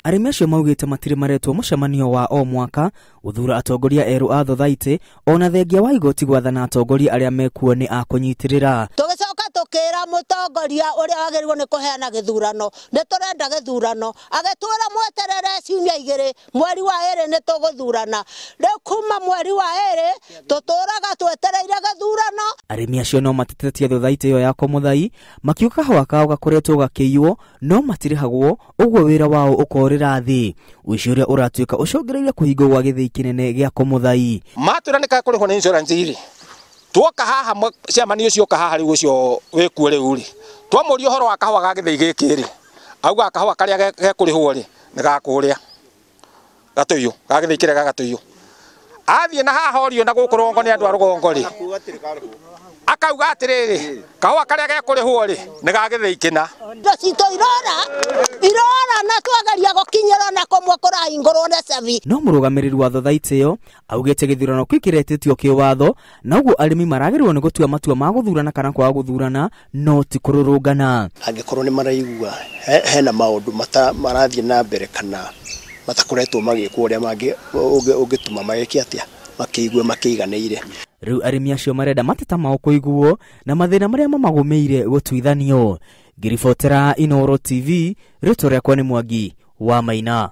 Arĩmi acio maugĩte matirĩ maretwo mũcemanio wa o mwaka gũthura atongoria erũ a thothaitĩ ona thengia wa igoti gwathana atongoria arĩa mekuo nĩ a kũnyitĩrĩra. Tũgĩcoka tũkĩra mũtongoria ũrĩa wagĩrĩirwo nĩ kũheana gĩthurano, nĩ tũrenda gĩthurano, agĩtwĩra mweterere ciumia 2, mweri wa 2 nĩ tũgũthurana. Rĩu kuma mweri wa 2 tũtũraga twetereire gĩthurano. Arĩmi acio no matetetie thothaitĩ ĩyo ya Komuthai makiuga kahũa kao gakoretwo gakĩiywo no matirĩhagwo, ũguo wĩra wao ũkorĩra thĩ. Ũici ũrĩa ũratuĩka ũcũngĩrĩirie kũhingwo gwa gĩthĩi kĩnene gĩa Komuthai. Matwĩra nĩ kũrĩhwo nĩ insurance rĩ, tuoka haha ciamani ũcio ũka haha rĩu ũcio wĩkuo rĩu rĩ, twamũria ũhoro wa kahũa ga gĩthĩi gĩkĩ rĩ, auga kahũa karĩa gekũrĩhwo rĩ nĩ ga kũrĩa Gatũiyũ, ga gĩthĩi kĩrĩa ga Gatũiyũ. Athiĩ na haha orio na gũkũ rũgongo nĩ andũ a rũgongo rĩ, akauga atĩrĩrĩ, kahũa karĩa gekũrĩhwo rĩ nĩ ga gĩthĩi kĩna. Indo citũ irora irora na twageria gũkinyĩra na kũmwe kũrahingũrwo nĩ cabi. No mũrũgamĩrĩri wa thothaitĩ ĩyo augĩte gĩthurano kĩu kĩretĩtio kĩwatho na ũguo arĩmi maragĩrĩirwo nĩ gũtua matua ma gũthurana kana kwaga gũthurana no ti kũrũrũngana. Angĩkorwo nĩ maraigua hena maũndũ marathiĩ na mbere kana matakoretwo magĩkwo ũrĩa ũngĩtũma magĩke atĩa, makĩigue makĩiganĩire. Rĩu arĩmi acio marenda mateta mao kũiguo na mathĩna marĩa mamagũmĩire gũtuithanio. Ngĩribotera Inooro TV, rĩtwa rĩakwa nĩ Mwangi wa Maina.